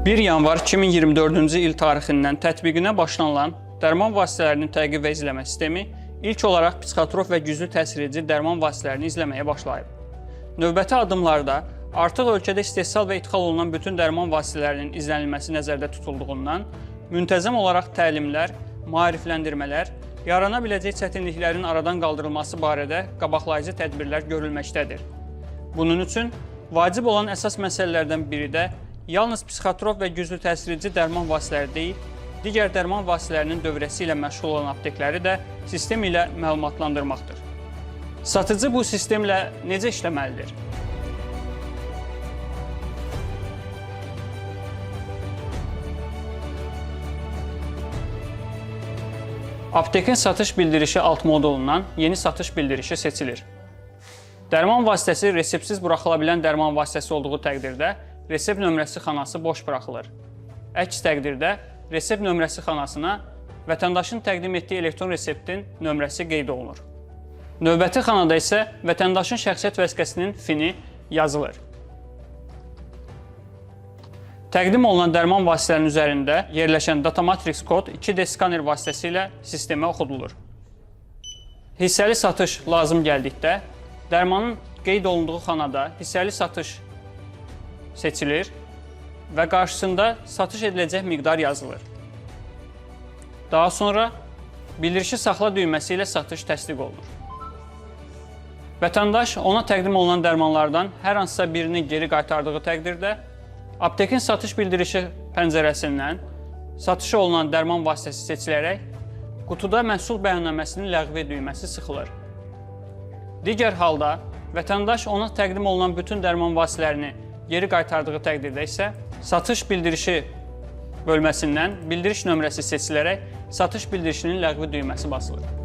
1 yanvar 2024-cü il tarixindən tətbiqinə başlanılan dərman vasitələrinin təqib və izləmə sistemi ilk olaraq psixotrop və güclü təsir edici dərman vasitələrini izləməyə başlayıb. Növbəti addımlarda artıq ölkədə istehsal və idxal olunan bütün dərman vasitələrinin izlənilməsi nəzərdə tutulduğundan müntəzəm olaraq təlimlər, maarifləndirmələr, yarana biləcək çətinliklərin aradan qaldırılması barədə qabaqlayıcı tədbirlər görülməkdədir. Bunun üçün vacib olan əsas məsələlərdən biri də yalnız psixotrop və güclü təsir edici dərman vasitələri deyil, digər dərman vasitələrinin dövrəsi ilə məşğul olan aptekləri də sistem ilə məlumatlandırmaqdır. Satıcı bu sistemlə necə işləməlidir? Aptekin satış bildirişi alt modulundan yeni satış bildirişi seçilir. Dərman vasitəsi reseptsiz buraxıla bilən dərman vasitəsi olduğu təqdirdə resept nömrəsi xanası boş buraxılır. Əks təqdirdə resept nömrəsi xanasına vətəndaşın təqdim etdiyi elektron reseptin nömrəsi qeyd olunur. Növbəti xanada isə vətəndaşın şəxsiyyət vəsiqəsinin fini yazılır. Təqdim olunan dərman vasitələrinin üzərində yerləşən datamatrix kod 2D skaner vasitəsilə sistemə oxudulur. Hissəli satış lazım gəldikdə dərmanın qeyd olunduğu xanada hissəli satış seçilir və qarşısında satış ediləcək miqdar yazılır. Daha sonra bildirişi saxla düyməsi ilə satış təsdiq olunur. Vətəndaş ona təqdim olunan dərmanlardan hər hansısa birini geri qaytardığı təqdirdə aptekin satış bildirişi pəncərəsindən satışı olunan dərman vasitəsi seçilərək qutuda məhsul bəyannaməsinin ləğvi düyməsi sıxılır. Digər halda vətəndaş ona təqdim olunan bütün dərman vasitələrini geri qaytardığı təqdirdə isə satış bildirişi bölməsindən bildiriş nömrəsi seçilərək satış bildirişinin ləğvi düyməsi basılır.